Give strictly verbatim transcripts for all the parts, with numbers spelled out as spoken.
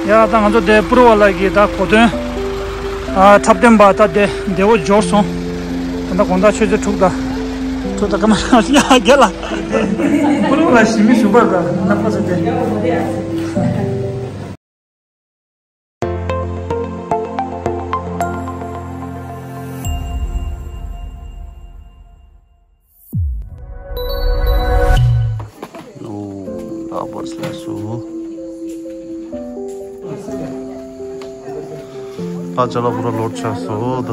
ཡ། ད་ང་ཚོ་དེ་པུ་རུ་ཝ་ལ་གི་ད་གོ་སྟོན། ཨ། འཁྲབ་སྟོན་པ་ད་དེ་བདེ་བོ་འབྱོར་སོང་། ད་ད་དགོང་དག་ཆུ་ཚོད་དྲུག་དང་། དྲུག་དང་སྐར་མ་ལྔ་བརྒྱད་ལ། པུ་རུ་ཝ་ལ་ཞི་མི་ཞུ་བར་ད་ན་པ་ཚོ་དེ། ཨོ། ད་བར་སླེབས་སོང་། ད་ཅ་ལག་པུ་ར་ལོར་ཆགས་སོང་ད།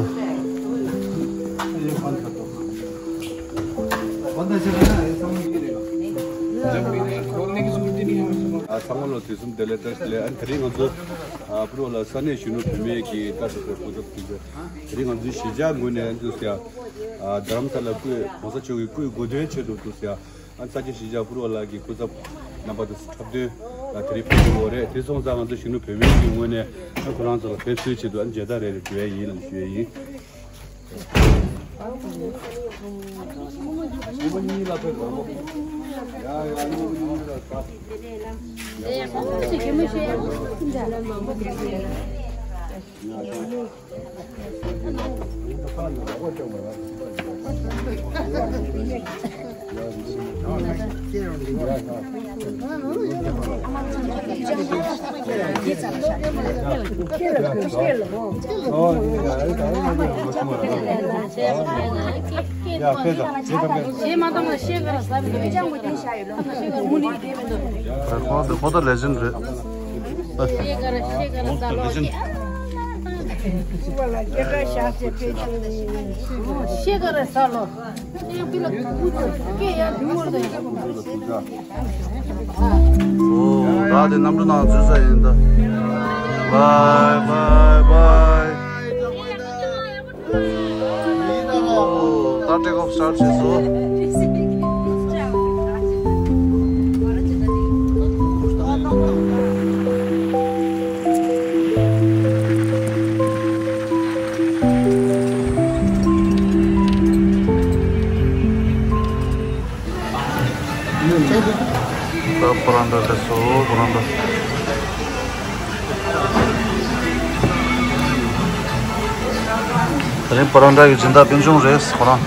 ཨ། ཚང་མ་ལ་དུས་གསུམ་བདེ་ལེགས་བཀྲ་ཤིས་བདེ་ལེགས། ཨ་ནི་དེ་རིང་ང་ཚོ། ཨ། པུ་རུ་ཝ་ལ་ས་གནས་གཞོན་ནུ་བུད་མེད་ཀྱི་ལྟ་ཞིབ་པའི་སྐུ་ཚབ་ཀྱིས། དེ་རིང་ང་ཚོའི་གཞིས་ཆགས་ངོས་ནས་འདུག་ཟེར། ཨ། རྡ་རམ་ས་ལ་སྐུའི་གོང་ས་མཆོག་གི་སྐུའི་གོ་སྟོན་ཆེད་དུ་འདུག་ཟེར། ཨ། ས་སྐྱ་གཞིས་ཆགས་པུ་རུ་ཝ་ལ་གི་སྐུ་ཚབ་རྣམ་པ་དང་འཁྲབ་སྟོན་ལ་དེ་རིང་ཕེབས་ཀྱི་ཡོད་རེད། དེ་སོང་ཙང་ང་ཚོ་གཞོན་ནུ་བུད་མེད་ཀྱི་ངོས་ནས། ཨ། ཁོ་རང་ཚོ་ལ་ཕེབས་བསུའི་ཆེད་དུ། ཨ། མཇལ་དར་རེ་རེ་འབུལ་ཡས་ཡིན་ལབ་ཞུ་ཡས་ཡིན། ཁོ་ད་ལེ་ཇེན་རེད། ཁོ་ད་ལེ་ཇེན། ཤེས་ག་རེ་ཟ་ལོ། ཨོ། ད་དེ་གནམ་གྲུ་ནང་འཛུལ་ས་ཡིན་ད། བའི་བའི་བའི། ཨོ། ད་ཊེག་ཨོཕ་སི་ཊར་ཊི་བྱས་སོང་། ད་པ་རན་ཐ་སླེབས་སོང་། པ་རན་ཐ། དེ་རིང་པ་རན་ཐ་གི་སྦྱིན་བདག་སྤུན་ཆུང་རེད་ཁོ་རང་།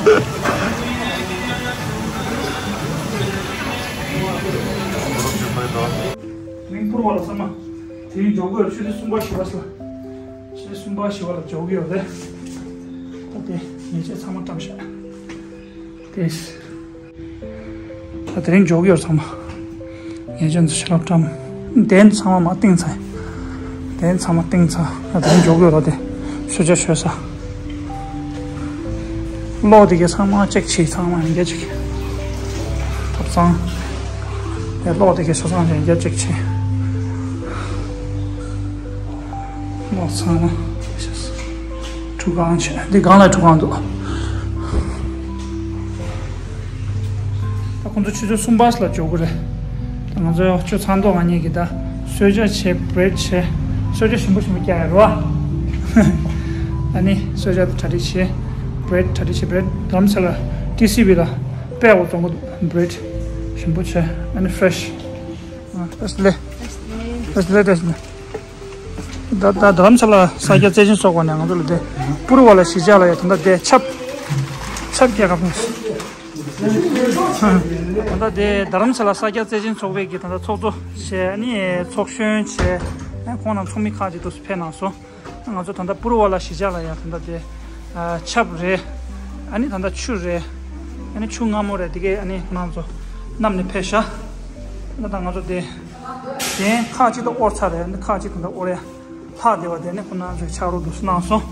དེ་རིང་པུ་རུ་ཝ་ལ་ཚང་མ་དེ་རིང་འཇོག་དགོས། ཆུ་ཚོད་གསུམ་པ་བཞི་པ་ལ། ཆུ་ཚོད་གསུམ་པ་བཞི་པ་ལ་འཇོག་གི་ཡོད་རེད། ད་དེ་ཉེས་ཆད་ཚང་མ་བཀྲམ་བཞག་དེ། ད་དེ་རིང་འཇོག་གི་ཡོད་ཚང་མ། ཉེས་ཆད་ཚོ་ཞལ་ལག་བཀྲམ། དེ་ཚང་མ་མ་བཏིང་ཚར། དེ་ཚང་མ་བཏིང་ཚར། ད་དེ་རིང་འཇོག་གི་ཡོད་རེད་དེ། གསོལ་ཇ་མཆོད་ས། གློག་དེ་གའི་ཚང་མ་ཅེག་བྱེད། ཚང་མ་ཡང་བསྐྱར་ཅིག་ཐབ་ཚང་། ཡ། གློག་དེ་གའི་ཆ་ཚང་ཡང་བསྐྱར་ཅེག་བྱེད། གློག་ཚང་མ། ཁྲུས་ཁང་བྱས། འདི་སྒང་ལ་ཁྲུས་ཁང་འདུག་ད་ཁོང་ཚོ་ཆུ་ཚོད་གསུམ་པ་ལ་འཇོག་གི་རེད། ད་ང་ཚོ་ཆུ་ཚོད་ཕྱེད་ཀ་ནང་ཉལ་གི། ད་གསོལ་ཇ་བྱས། བྷི་རེཌ་བྱས། གསོལ་ཇ་ཞིམ་པོ་ཞིམ་པོ་རྒྱག་ཡ་རེད་པ། ཨ་ནི་གསོལ་ཇ་དང་གྲ་སྒྲིག་བྱས། བྷི་རེཌ་གྲ་སྒྲིག་བྱས། བྷི་རེཌ་རྡ་རམ་ས་ལ་ཊི་སི་བི་ལ་དཔེ་ཡག་པོ་བཙོང་གི་འདུག་བྷི་རེཌ་ཞིམ་པོ་བྱས། ཨ་ནི་ཕི་རེ་ཤི། ཨ། ལེ་ལེ་ལེ་ལེ། ད་ད་རྡ་རམ་ས་ལ་ས་སྐྱ་བརྩེ་ཆེན་ཚོགས་པ་ནས་ང་ཚོ་ལ་དེ་པུ་རུ་ཝ་ལ་གཞིས་ཆགས་ལ་ཡ་ད་ལྟ་དེ་ཆབ་ཆབ་རྒྱག་ག་ཕོན། ད་ལྟ་དེ་རྡ་རམ་ས་ལ་ས་སྐྱ་བརྩེ་ཆེན་ཚོགས་པའི་གི་ད་ལྟ་ཚོགས་གཙོ་བྱས། ཨ་ནི་ཚོགས་གཞོན་བྱས། ཨ། ཁོང་རྣམ་ཚོགས་མི་ཁག་ཅིག་ཏུ་ཕེབས་གནང་སོང་། ང་ཚོ་ད་ལྟ་པུ་རུ་ཝ་ལ་གཞིས་ཆགས་ལ་ཡ་ད་ལྟ་དེ། ཨ། ཆབ་རེད། ཨ་ནི་ད་ལྟ་ཆུ་རེད། ཨ་ནི་ཆུ་མངར་མོ་རེད། དེ་གའི་ཨ་ནི་ཁོང་རྣམ་ཚོ་བསྣམས་ནས་ཕེབས་ཤག་ད་ལྟ་ང་ཚོ་དེ། གན་ཁག་ཅིག་ཏུ་དབོར་ཚར་རེད། ཨ་ནི་ཁག་ཅིག་ད་ལྟ་དབོར་ཡ། ལྷག་བསྡད་པ་དེ་ནི་ཁོང་རྣམ་ཚོས་ཕྱག་རོགས་འདུག་སེ་གནང་སོང་།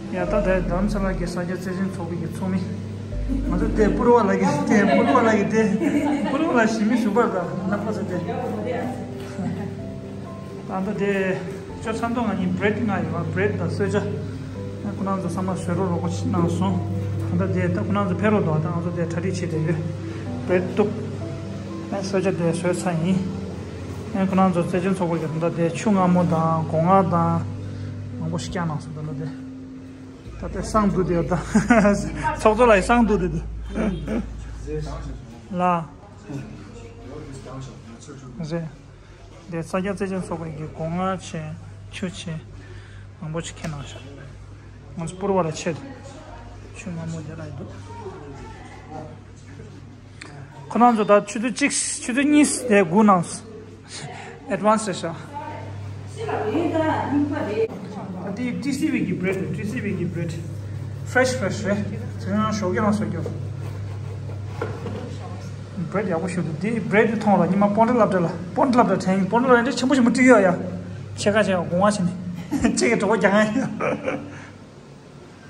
ཡ། ད་དེ་རྡ་རམ་ས་ལ་གི་ས་སྐྱ་བརྩེ་ཆེན་ཚོགས་པའི་གི་ཚོགས་མི། ང་ཚོ་དེ་པུ་རུ་ཝ་ལ་གི་དེ། པུ་རུ་ཝ་ལ་གི་དེ། པུ་རུ་ཝ་ལ་ཞི་མི་ཞུ་བར་ད་ན་པ་ཚོ་དེ། ད་ལྟ་དེ་ཆུ་ཚོད་ཕྱེད་ཀ་ནང་ཉལ་བྷི་རེཌ་མངགས་ཡོད་པ། བྷི་རེཌ་དང་གསོལ་ཇ། ཁོང་རྣམ་ཚོ་ཚང་མ་བཟོས་རོགས་རོགས་པ་གནང་སོང་། ད་ལྟ་དེ་ད་ཁོང་རྣམ་ཚོ་ཕེབས་རོགས་འདུག་ད་ང་ཚོ་དེ་གྲ་སྒྲིག་བྱེད་བསྡད་ཡོད། བྷི་རེཌ་གཏུབ། ཨ། གསོལ་ཇ་དེ་བཟོས་ཚར་ཡིན། ཨ། ཁོང་རྣམ་ཚོ་བརྩེ་ཆེན་ཚོགས་པ་གི་ད་ལྟ་དེ་ཆུ་མངར་མོ་དང་སྒོ་ང་དང་མང་པོ་ཞིག་བསྐྱལ་གནང་སོང་། ད་ལྟ་དེ། ད་ལྟ་བསང་བསྡུས་བསྡད་ཡོད་ད། ཚོགས་གཙོ་ལགས་ཀྱིས་བསང་བསྡུས་བསྡད་འདུག་ལགས། རེད། དེ་ས་སྐྱ་བརྩེ་ཆེན་ཚོགས་པའི་གི་སྒོ་ང་ཆེ་ཆུ་ཆེ་མང་པོ་ཞིག་ཁྱེར་གནང་ཤག་ང་ཚོ་པུར་བ་ལ་ཆེད་དུ་ཆུ་མངར་མོ་དེ་ལ་ཡི་འདུག་ཁོ་རང་ཚོ་ད་ཆུ་ཚོད་གཅིག་ཆུ་ཚོད་གཉིས་དེ་སྒུག་གནང་སོང་། ཨེ་ཌི་ཝན་སི་རེད་ཤག་ད་དེ་ཊི་སི་བི་གི་བྷི་རེཌ། ཊི་སི་བི་གི་བྷི་རེཌ། ཕི་རེ་ཤི་ཕི་རེ་ཤི་རེད། དེ་ཡང་ཞོགས་ཀས་ལ་བཟོ་རྒྱུ། བྷི་རེཌ་ཡག་པོ་ཞིག་འདུག་དེ་བྷི་རེཌ་དེ་མཐོང་ལ་ཉི་མ་སྤོན་ཊ་སློབ་གྲྭ་ལ་སྤོན་ཊ་སློབ་གྲྭ་དྲན། སྤོན་ཊ་སློབ་གྲྭ་འདྲ་ཆེན་པོ་ཞིག་མ་བྲིས་ཡོད་ཡ། ཕྱེད་ཀ་ཕྱེད་ཀ་སྒོ་ང་ཕྱེ་ནས་ཁྱེད་ཀྱི་གྲོགས་པོ་རྒྱག་ཡ་ཡིན།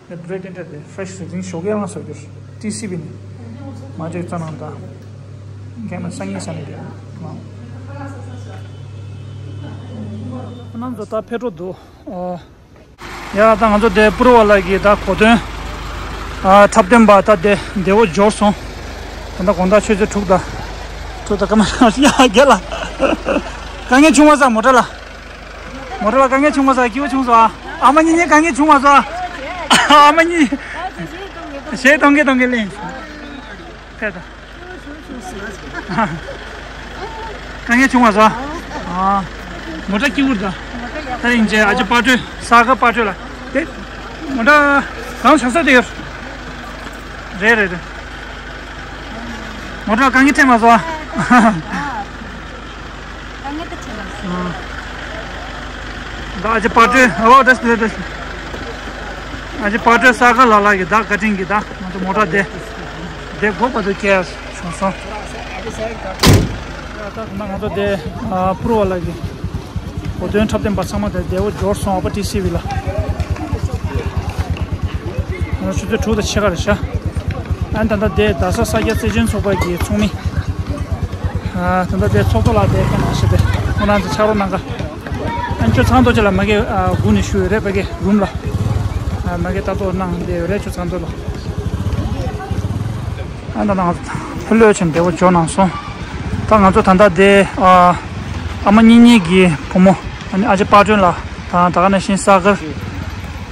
བྷི་རེཌ་དེ་འདྲ་དེ་ཕི་རེ་ཤི་རེད། དེ་ཞོགས་ཀས་ལ་བཟོ་རྒྱུ། ཊི་སི་བི་ནས་མ་བྲིས་རྩ་ནང་ད་རྒན་ལ་སང་ཉིན་ས་ནས་བསྡད། ཁོ་རང་ཚོ་ད་ཕེབས་འགྲོ་འདུག་ཨོ། ཡ་ད་ང་ཚོ་དེ་པུར་བ་ལ་གི་ད་གོ་སྟོན། ཨ་འཁྲབ་སྟོན་པ་ད་དེ་བདེ་བོ་འབྱོར་སོང་། ད་ལྟ་དགོང་དག་ཆུ་ཚོད་དྲུག་དང་། དྲུག་དང་སྐར་མ་ཡ་རྒྱལ་ལ། དཀའ་ངལ་བྱུང་བ་ས་མོ་ཊ་ལ། མོ་ཊ་ལ་དཀའ་ངལ་བྱུང་བ་ས་སྐྱིད་པོ་བྱུང་སོང་ཨ། ཨ་མ་གཉིས་གཉིས་དཀའ་ངལ་བྱུང་བ་ས། ཨ་མ་གཉིས། གཞས་གཏོང་གིན་གཏོང་གིན་གླེང་། ཕེབས་དང་། དཀའ་ངལ་བྱུང་བ་ས། ཨ། མོ་ཊ་སྐྱིད་པོ་རེད་ད། ད་ཡིན་ཅེ་ཨ་ཅེ་པར་སྐྲུན་ས་ག་པར་སྐྲུན་ལ། དེ་མོ་ཊ་གང་བཞག་ས་དེ་ཡོད། རེད་རེད་རེད། མོ་ཊ་དཀའ་ངལ་འཕྲད་མ་སོང་ཨ། དཀའ་ངལ་དེ་འཕྲད་མ་སོང་། ད་ཨ་ཅེ་པར་སྐྲུན་ཨ་བ་ད་སི་ད་སི། ཨ་ཅེ་པར་སྐྲུན་ས་ག་ལ་ལ་གི་ད་བཀའ་དྲིན་གི་ད་ང་ཚོ་མོ་ཊ་དེ། དེ་དགོས་པ་དུ་ཁྱེར་བྱུང་སོང་། ད་ང་ཚོ་དེ་ཨ་པུར་བ་ལ་གི་གོ་སྟོན་འཁྲབ་སྟོན་པ་ཚང་མ་དེ་བདེ་བོ་འབྱོར་སོང་ཨ་པ་ཊི་སི་བི་ལ། ང་ཚོ་ཆུ་ཚོད་དྲུག་དང་ཕྱེད་ཀ་རེད་ཤག་ཨ་ནི་ད་ལྟ་དེ་རྡ་ས་ས་སྐྱ་བརྩེ་ཆེན་ཚོགས་པ་གི་ཚོགས་མི། ཨ་ད་ལྟ་དེ་ཚོགས་གཙོ་ལགས་དེ་ཁྱེད་ནང་བཞིན་དེ་ཁོང་རང་ཚོ་ཕྱག་རོགས་གནང་ག་ཨ་ནི་ཁྱོད་ཚང་ཐོག་ཅིག་ལ་མ་གི་ཨ་སྒུག་ནས་བཞུགས་ཡོད་རེད་ཕ་གི་རུམ་ལ། ཨ་མ་གི་ལྟ་རྟོག་གནང་བསྡད་ཡོད་རེད་ཁྱོད་ཚང་ཐོག་ལ། ཨ་ད་ང་ཚོ་ཕུ་ལོས་ཆེན་བདེ་བོ་འབྱོར་གནང་སོང་། ད་ང་ཚོ་ད་ལྟ་དེ་ཨ་ཨ་མ་གཉིས་གཉིས་ཀྱི་བུ་མོ་ཨ་ནི་ཨ་ཅེ་པར་སྐྲུན་ལགས་དང་ད་ག་ནང་བཞིན་ས་གར་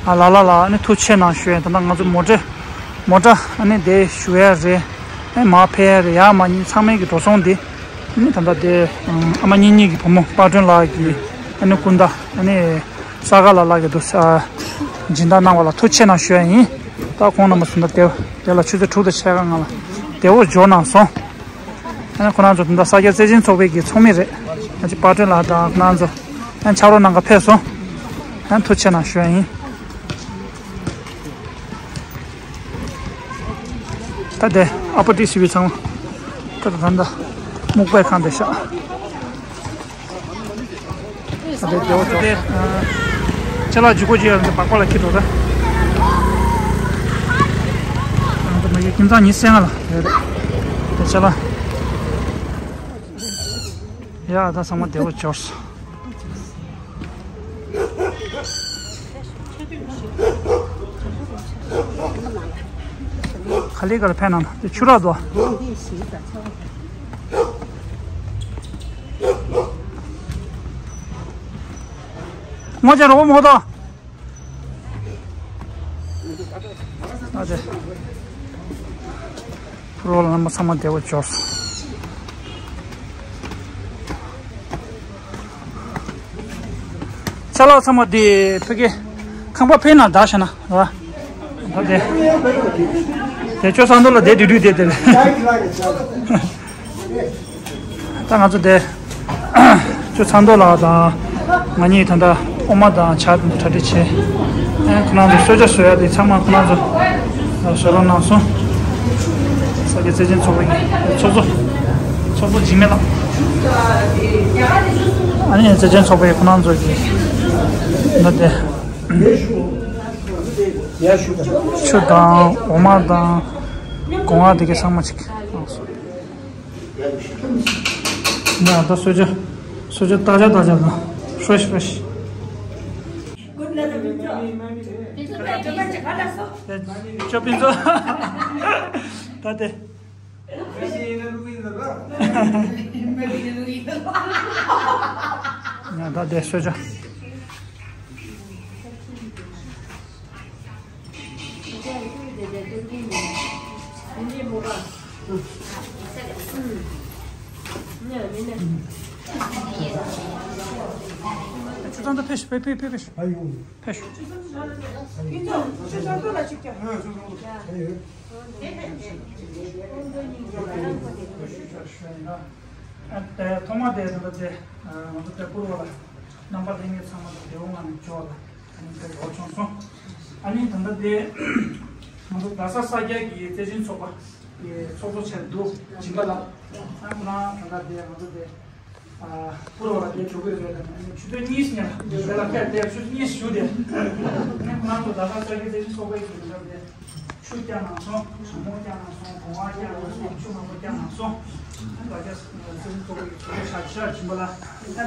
ཨ་ལ་ལ་ལ་ཨ་ནི་ཐུགས་རྗེ་ཆེ་གནང་ཞུ་ཡ། ད་ལྟ་ང་ཚོ་མོ་ཊ་མོ་ཊ་ཨ་ནི་དེ་ཞུ་ཡ་རེད། ཨ་ནི་མར་ཕེབས་ཡ་རེད། ཡར་མར་གཉིས་ཚང་མའི་གི་འགྲོ་སོང་དེ་ཨ་ནི་ད་ལྟ་དེ་ཨ་མ་གཉིས་གཉིས་ཀྱི་བུ་མོ་པར་སྐྲུན་ལགས་ཀྱི་ཨ་ནི་སྐུ་ཟླ་ཨ་ནི་ས་ག་ལ་ལ་གི་འདུག་ས་སྦྱིན་བདག་གནང་བ་ལ་ཐུགས་རྗེ་ཆེ་གནང་ཞུ་ཡ་ཡིན། ད་ཁོང་རྣམ་པ་ཚོ་ད་དེ་དེ་ལ་ཆུ་ཚོད་དྲུག་དང་ཕྱེད་ཀ་སྔ་ལ་བདེ་བོ་འབྱོར་གནང་སོང་། ཨ་ནི་ཁོ་རང་ཚོ་ད་ལྟ་ས་སྐྱ་བརྩེ་ཆེན་ཚོགས་པའི་གི་ཚོགས་མི་རེད། ཨ་ཅེ་པར་སྐྲུན་ལགས་དང་ཁོ་རང་ཚོ་ཨ་ནི་ཕྱག་རོགས་གནང་ག་ཕེབས་སོང་། ཨ་ནི་ཐུགས་རྗེ་ཆེ་གནང་ཞུ་ཡ་ཡིན། ད་དེ་ཨ་པ་ཊི་སི་བི་ཚང་མ་ད་ད་ད་སྨུག་པའི་ཁང་དེ་ཤག་ཨ་དེ་དེ་འོ་དེ་ཅ་ལག་ཇུས་འགོད་ཅིག་ཡོད་འདི་སྦག་སྦག་ལ་ཁྱེར་འགྲོ་ད། ང་ཚོ་མ་གི་ཁྱིམ་ཚང་ཉི་ཤུ་རྩ་ལྔ་ལ་ཡོད་རེད། དེ་ཅ་ལག་ཡ་ད་ཚང་མ་བདེ་བོ་འབྱོར་སོང་། ག་ལེ་ག་ལེ་ཕན་ན་དེ་ཆུ་རག་དོ། ངོ་ཅན་རོགས་མོ་དོ། ཨ་ཙི། ཕུར་བུ་ལ་རྣམ་པ་ཚང་མ་བདེ་བོ་འབྱོར་སོང་། ཅ་ལག་ཚང་མ་དེ་ཕ་གི་ཁང་པ་ཕའི་ནང་བདག་བྱས་ན་རེད་བ། ད་དེ། དེ་ཅོ་ཚང་དུ་ལ་བསྡད་དུས་དུས་དེ་དེ་ལ། ད་ང་ཚོ་དེ་ཅོ་ཚང་དུ་ལ་དང་ང་གཉིས་ད་ལྟ་ཨོ་མ་དང་ཇ་དང་གྲ་སྒྲིག་བྱས། ཨེ་ཁོ་རང་ཚོ་གསོལ་ཇ་བཟོ་ཡ་དེ་ཚང་མ་ཁོ་རང་ཚོ་བཟོ་རོགས་གནང་སོང་། ས་སྐྱ་བརྩེ་ཆེན་ཚོགས་པའི་ཚོགས་གཙོ་ཚོགས་གཙོ་འཇིགས་མེད་ལགས། ཨ་ནི་བརྩེ་ཆེན་ཚོགས་པའི་ཁོ་རང་ཚོ་གི་ད་དེ་ཆུ་དང་འོ་མ་དང་སྒོ་ང་དེ་གའི་ཚང་མ་ཅིག་གནང་སོང་། ཡ་ད་གསོལ་ཇ་གསོལ་ཇ་ཏག་ཇ་ཏག་ཇ་དང་ཕྲེཤ་ཕྲེཤ། ཅོ་པིན་ཚོ། ད་དེ། ཡ་ད་དེ་གསོལ་ཇ། ཆུ་ཚང་དུ་ཕེབས་ཤིག་ཕེབས་ཕེབས་ཕེབས་ཕེབས་ཤིག་ཕེབས་ཤིག་ཨ། ཐོག་མ་དེ་ད་ལྟ་དེ་ང་ཚོ་དེ་པུར་བ་ལ་རྣམ་པ་ལྷན་རྒྱས་ཚང་མ་དང་དེ་འོང་ང་ནས་འབྱོར་ལ་ཨ་ནི་དེ་འོ་བྱུང་སོང་། ཨ་ནི་ད་ལྟ་དེ་ང་ཚོ་རྡ་ས་ས་སྐྱ་གི་བརྩེ་ཆེན་ཚོགས་པ་གི་ཚོགས་གཙོ་ཆེན་འདུག་སྦྱིན་པ་ལགས། ཨ་ཁོ་རང་ད་ལྟ་དེ་ང་ཚོ་དེ་པུར་བ་ལ་དེ་འགྲོ་གི་རེད། ཨ་ནི་ཆུ་ཚོད་གཉིས་ཉིན་དེ་ལ་ཁ་གཏད་ཆུ་ཚོད་གཉིས་བཞུགས་ཏེ་ཨ་ནི་ཁོ་རང་ཚོ་རྡ་ས་ས་སྐྱ་བརྩེ་ཆེན་ཚོགས་པའི་གི་ད་ལྟ་དེ། ཆུ་བཀྱག་གནང་སོང་། ཞྭ་མོ་བཀྱག་གནང་སོང་། གོང་བ་བཀྱག་གནང་སོང་། ཆུ་མང་པོ་བཀྱག་གནང་སོང་། ད་ཆ་སྲིད་ཚོགས་པའི་ཚོགས་པའི་ཤག་ཤག་སྦྱིན་པ་ལ་ཨ་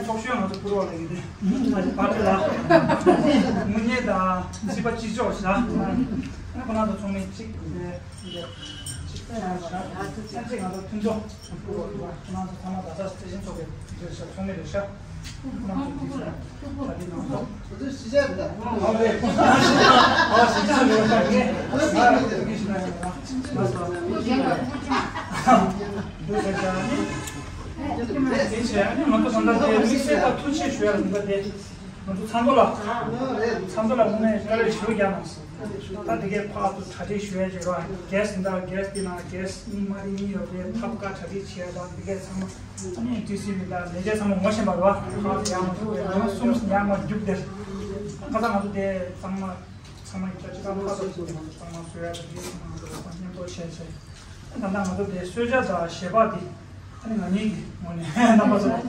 ཚོགས་གཞོན་ང་ཚོ་པུར་བ་ལ་ཡིན་ཏེ་ཨ་ནི་བར་དེ་ལ་དངུལ་གནས་དང་རྩིས་པ་གཅིག་ལྕོགས་བཞག་ཨ་ཁོ་རང་ཚོ་ཚོགས་མི་གཅིག་དེ་གཅིག་བྱས་བཞག་ཨ་ཚིག་ང་ཚོ་མཐུན་ཚོགས་པུར་བ་ཁོ་རང་ཚོ་ཚང་མ་ད་ལྟ་སྟེ་ཆེན་ཚོགས་པའི་ཚོགས་མི་རེད་ཤག་ད་དེ་གའི་ཕར་ཚུར་གྲ་སྒྲིག་ཞུ་ཡ་ཅིག་ར། གེ་སི་འདི་གེ་སི་དེ་ནང་གེ་སི་གཉིས་མ་རེད་གཉིས་ཡོད་རེད། ཐབ་ཀ་གྲ་སྒྲིག་བྱས་དང་འདི་གའི་ཚང་མ། ཨ་ནི་ཊི་སི་ཝི་དང་ལས་བྱེད་ཚང་མ་ངོ་ཤེས་པ་རེད་བ། ཁག་ཡག་མ་ཐུག་རེད། ང་གསུམ་ཡག་མ་རྒྱུག་དེར་ཁ་སང་ང་ཚོ་དེ་ཚང་མ་ཚང་མ་ཡིན་ཆ་ཅི་ཚང་ཁ་སང་ཚང་མ་བཟོ་ཡ་དེ་ཚང་མ་མཉམ་པོ་བྱས་བྱས། ད་ལྟ་ང་ཚོ་དེ་གསོལ་ཇ་དང་ཞལ་འབག་དེ་ཨ་ནི་ང་གཉིས་ཀྱི་ངོས་ནས་རྣམ་པ་ཚོ་ལ་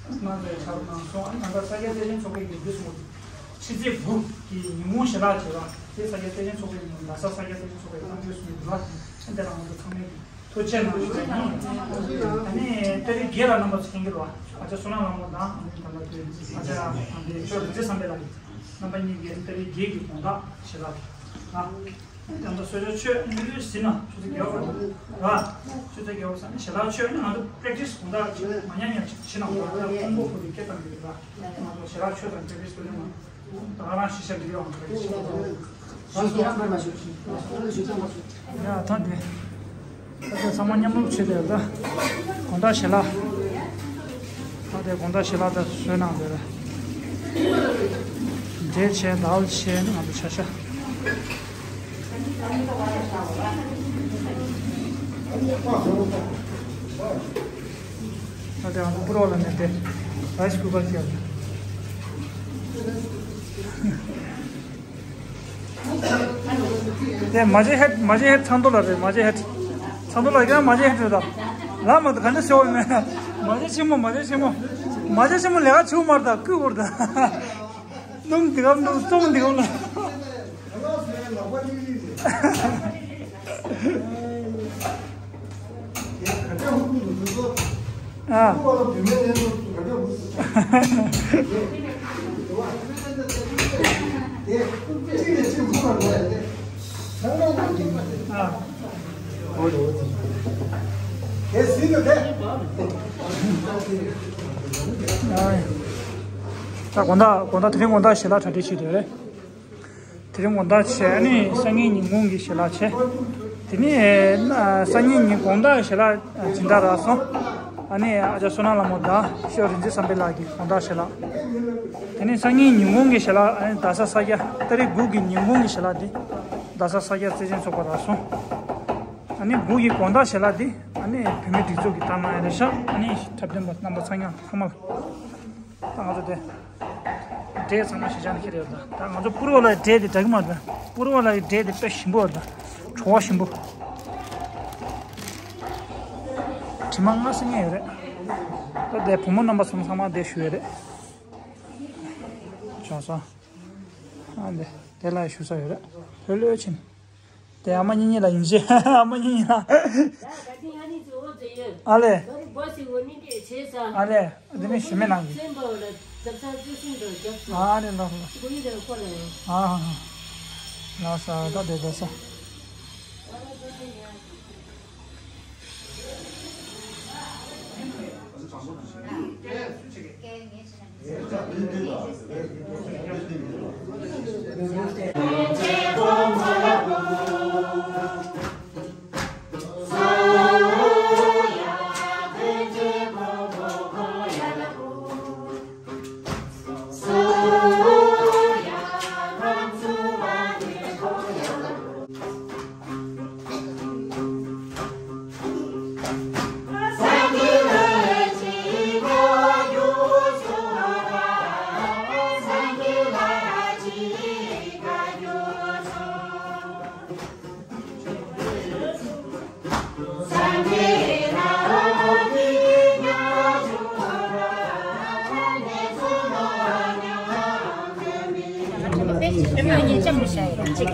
ང་ཚོའི་ཆ་རོགས་གནང་སོང་། ཨ་ནི་ད་ལྟ་ས་སྐྱ་བརྩེ་ཆེན་ཚོགས་པའི་གི་འདི་སོང་ཕྱི་ཚེས་དགུ་གི་ཉིན་གུང་ཞལ་ལག་བྱེད་པ་དེ་ས་སྐྱ་བརྩེ་ཆེན་ཚོགས་པའི་ངོས་ནས་རྡ་ས་ས་སྐྱ་བརྩེ་ཆེན་ཚོགས་པའི་གཏམ་རྒྱུད་གསུང་གི་འདུག་ལ། ཨ་ནི་དེ་ལ་ང་ཚོ་ཚང་མས་ཐུགས་རྗེ་གནང་ཞུ་ཡ་ཡིན། ཨ་ནི་ཏ་རིག་བརྒྱད་ལ་རྣམ་པ་ཚོ་མཁྱེན་གྱི་རེད་བ། ཨ་ཅག་བསོད་ནམས་ལྷ་མོ་དང་ཨ་ནི་ད་ལྟ་དུས་ཨ་ཅག་ཨ་ནི་ཆོས་རིག་འཛིན་བསམ་འཕེལ་ལགས་ཀྱིས་རྣམ་པ་གཉིས་ཀྱིས་ཏ་རིག་བརྒྱད་ཀྱི་དགོང་དག་ཞལ་ལག་ད། ད་ལྟ་གསོལ་ཇ་མཆོད་ནས་ཟིན་ན་ཆུ་ཚོད་བརྒྱད་པ་ར། ཆུ་ཚོད་བརྒྱད་པ་ཟིན་ན་ཞལ་ལག་མཆོད་ནས་ང་ཚོ་པེ་རེག་ཊི་སི་དགོང་དག་ཅིག་མ་ཉམས་ཉམས་ཅིག་བྱེད་ན་འོ་ད་ཕུང་པོ་ཕུ་དུ་སྐད་བཏང་གི་ར། ང་ཚོ་ཞལ་ལག་མཆོད་དང་པེ་རེག་ཊི་སི་དེ་ལས་མ་ད་ག་རང་ཤི་ཤ་འདི་ཡོང་གི་རེད། ཡ་ད་འདི། ད་ལྟ་ཚང་མ་མཉམ་རུབ་བྱས་ཏེ་ད་དགོང་དག་ཞལ་ལག་ད་ལྟ་དགོང་དག་ཞལ་ལག་ད་བཟོས་གནང་འདོད་རེད། འབྲས་བྱས་དཱལ་བྱས་ང་ཚོ་ཆ་ཤ། ད་ལྟ་ང་ཚོ་པུར་བ་ལ་ནས་དེ་རའི་སི་ཀུ་ཀར་བརྒྱབ། དེ་མ་བྱེད་ཧེད་མ་བྱེད་ཧེད་ཚང་དོ་ལ་རེད། མ་བྱེད་ཧེད་ཚང་དོ་ལ་ཡང་མ་བྱེད་ཧེད་རེད་ད། ལ་མ་དུ་ག་འདྲ་ཟེར་བ་མེད། མ་བྱེད་ཆེན་མོ་མ་བྱེད་ཆེན་མོ། མ་བྱེད་ཆེན་མོ་ལས་ཀ་བྱུག་མར་ད་བསྐུལ་བོར་ད། སྣུམ་འདི་གམ་སྣུམ་བཙོང་འདི་གམ་ལ། ཨ། ཨ། ད་དགོང་དག་དགོང་དག་དེ་རིང་དགོང་དག་ཞལ་ལག་གྲ་སྒྲིག་བྱེད་དུས་རེད། དེ་རིང་དགོང་དག་བྱས་ཨ་ནི་སང་ཉིན་ཉིན་གུང་གི་ཞལ་ལག་བྱས། དེ་ནི་ཨ་སང་ཉིན་ཉིན་དགོང་དག་ཞལ་ལག་སྦྱིན་བདག་རག་སོང་། ཨ་ནི་ཨ་ཅག་བསོད་ནམས་ལྷ་མོ་དང་ཤེས་རབ་རིག་འཛིན་བསམ་འཕེལ་ལགས་ཀྱི་དགོང་དག་ཞལ་ལག་དེ་ནི་སང་ཉིན་ཉིན་གུང་གི་ཞལ་ལག་ཨ་ནི་རྡ་ས་ས་སྐྱ་ཏ་རིག་དགུ་གི་ཉིན་གུང་གི་ཞལ་ལག་འདི་རྡ་ས་ས་སྐྱ་བརྩེ་ཆེན་ཚོགས་པ་རག་སོང་། ཨ་ནི་དགུ་གི་དགོང་དག་ཞལ་ལག་འདི་ཨ་ནི་བུད་མེད་སྒྲིག་འཛུགས་ཀྱི་ལྟ་ན་ཡ་རེད་ཤག་ཨ་ནི་འཁྲབ་སྟོན་པ་རྣམ་པ་ཚང་མ་ཚང་མ་ལ། ད་ང་ཚོ་དེ། འབྲས་ཚང་མ་ཞེ་ཆགས་ནས་ཁྱེར་ཡོད་ད། ད་ང་ཚོ་པུར་བ་ལ་འབྲས་དེ་འདྲ་གི་མ་རེད། པུར་བ་ལ་འབྲས་དེ་དཔེ་ཞིམ་པོ་རེད་ད། བྲོ་བ་ཞིམ་པོ། དྲི་མ་ལྔ་སེ་ལྔ་ཡོད་རེད། ད་དེ་བུ་མོ་རྣམ་པ་ཚོ་ཚང་མ་དེ་ཞུ་ཡོད་རེད། བྱུང་སོང་། ཨ་འདི་དེ་ལ་ཞུ་ས་ཡོད་རེད། ལྷོད་ལྷོད་ཕྱིན། དེ་ཨ་མ་གཉིས་གཉིས་ལ་ཡིན་ཞེས། ཨ་མ་གཉིས་གཉིས་ལ། ཨ་ལས། ཨ་ལས། དེ་ནས་ཞུ་མེད་ནང་གི། ཨ་ལས་ལགས་ལགས། ཨ་ཧ་ཧ། ལགས་སོ་ད་དེ་དེ་ས། ཅི་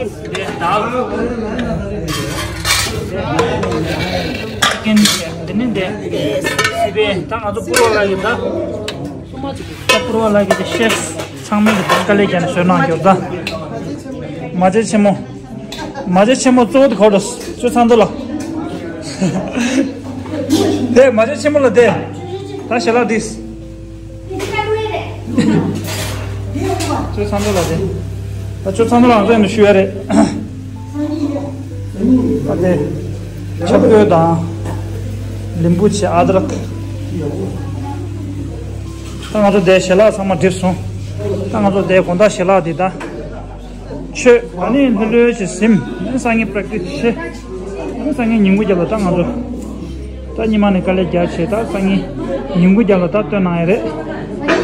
ཀེན། འདི་ནི་འདི་སི་པན་ད་ང་ཚོ་པུར་བ་ལ་ཡོད་ད། ད་པུར་བ་ལ་ཡོད་ད། ཤེཕ་ཚང་མས་ཀྱི་དཀའ་ལས་བརྒྱབ་ནས་བཟོས་གནང་རྒྱུ་ད། མ་བྱན་ཆེན་མོ། མ་བྱན་ཆེན་མོ་གཙོ་བོ་དེ་ག་པར་འགྲོ། ཅོ་ཚང་དོ་ལ། དེ་མ་བྱན་ཆེན་མོ་ལ་དེ། ད་ཞལ་ལག་དེ། ཅོ་ཚང་དོ་ལ་དེ། ད་ཅོ་ཚང་དོ་ལ་ང་ཚོ་ཡིན་ན་ཞུ་ཡ་རེད། ད་དེ། ཆབ་ཀོས་དང་། ལིམ་བུ་ཆེ་ཨ་དྲག་ད་ང་ཚོ་དེ་ཞལ་ལག་ཚང་མ་འགྲིག་སོང་། ད་ང་ཚོ་དེ་དགོང་དག་ཞལ་ལག་དེ་ད། མཆོད། ཨ་ནི་ལྷོད་ལྷོད་ཅིག་གཟིམ། ཨ་ནི་སང་ཉིན་པྲེག་ཊི་སི་བྱེད། ཨ་ནི་སང་ཉིན་ཉིན་གུང་རྒྱབ་ལ་ད་ང་ཚོ། ད་ཉི་མ་ནས་དཀའ་ལས་རྒྱག་བྱས་ད་སང་ཉིན་ཉིན་གུང་རྒྱབ་ལ་ད་སྟོན་གནང་ཡ་རེད།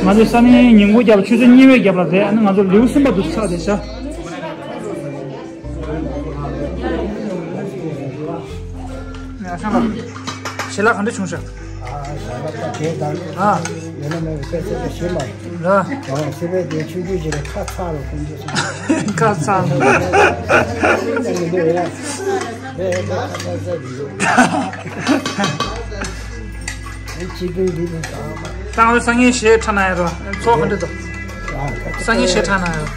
ང་ཚོ་སང་ཉིན་ཉིན་གུང་རྒྱབ་ལ་ཆུ་ཚོད་གཉིས་པའི་རྒྱབ་ལ་རེད། ཨ་ནི་ང་ཚོ་ལེའུ་གསུམ་པ་དུ་ཆགས་བསྡད་ཤག་ཞལ་ལག་ག་འདྲ་བྱུང་ཤག་ཨ། ཞལ་ལག་ད་དེ་དང་། ཨ། ཡོད་ན་མེད་པའི་དཔེ་ཚད་ཀྱི་ཞིམ་པ། ར། ཨ། སི་པན་དེ་ཆུང་ཆུང་ཞིག་ལ་ཁ་ཚ་ལ་ཁོང་ཚོ་སོང་། ཁ་ཚ། དེ་ཡིན་དུས་ཡ། དེ་ཁ་ཚ་ཚ་ཡིན་འདུག་ཨེ་ཅི་དུས་འདི་ནི་དང་། ད་ང་ཚོ་སང་ཉིན་གཞས་འཁྲབ་གནང་ཡ་རོ། ཚོགས་ག་འདྲ་འདུག་ཨ། སང་ཉིན་གཞས་འཁྲབ་གནང་ཡ་རོ།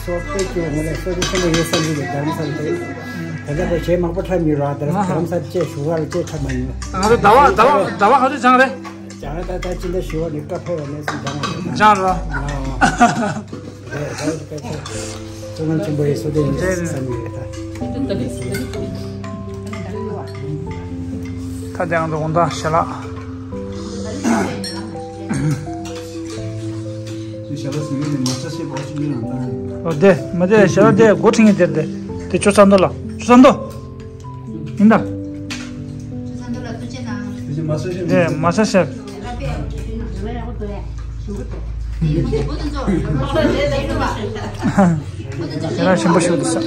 ཚོགས་དཔེ་སྐྱོ་ངོ་ལ་སོ་རི་སེམས་ཡོད་བསམ་གྱི་རེད། རྡ་རམ་ས་ལ་དེ། དེ་འདྲ་པོ་གཞས་མང་པོ་འཁྲབ་མྱོང་ར། དེར་རྡ་རམ་ས་ལ་བཅས་བཞུགས་སྒར་ལ་བཅས་འཁྲབ་མ་མྱོང་། ང་ཚོ་ཟླ་བ་ཟླ་བ་ཟླ་བ་ག་ཚོད་སྦྱངས་རེད། སྦྱངས་རེད། ད་ད་ཅི་འདྲ་ཞུ་བ་ནི་བཀའ་ཕེབས་པ་ནས་སུ་སྦྱངས་རེད། སྦྱངས་རེད། ཨ། དེ་ད་དཔེ་ཆ་ཚོ་ནང་ཆེན་པོ་ཡི་སོ་དེ་ཡིན་བསམ་ཡོད་རེད་ད། ད་དེ་ང་ཚོ་དགོང་དག་ཞལ་ལག་ཞལ་ལག་ཟིན་ནས་མ་ཚ་ཤེས་པ་ཞིག་ཡིན་ཡང་ད། ཨོ་དེ་མ་དེ་ཞལ་ལག་དེ་སྒོ་ཕྱེ་ངེས་དེ་དེ་དེ་ཆུ་ཚ་མདོ་ལ་ཆུ་ཚ་མདོ། ཡིན་ད། དེ་མ་ས་ཤེས། དེ་མ་ས་ཤེས། དེ་རང་ཞིམ་པོ་ཞིག་འདུག་ས།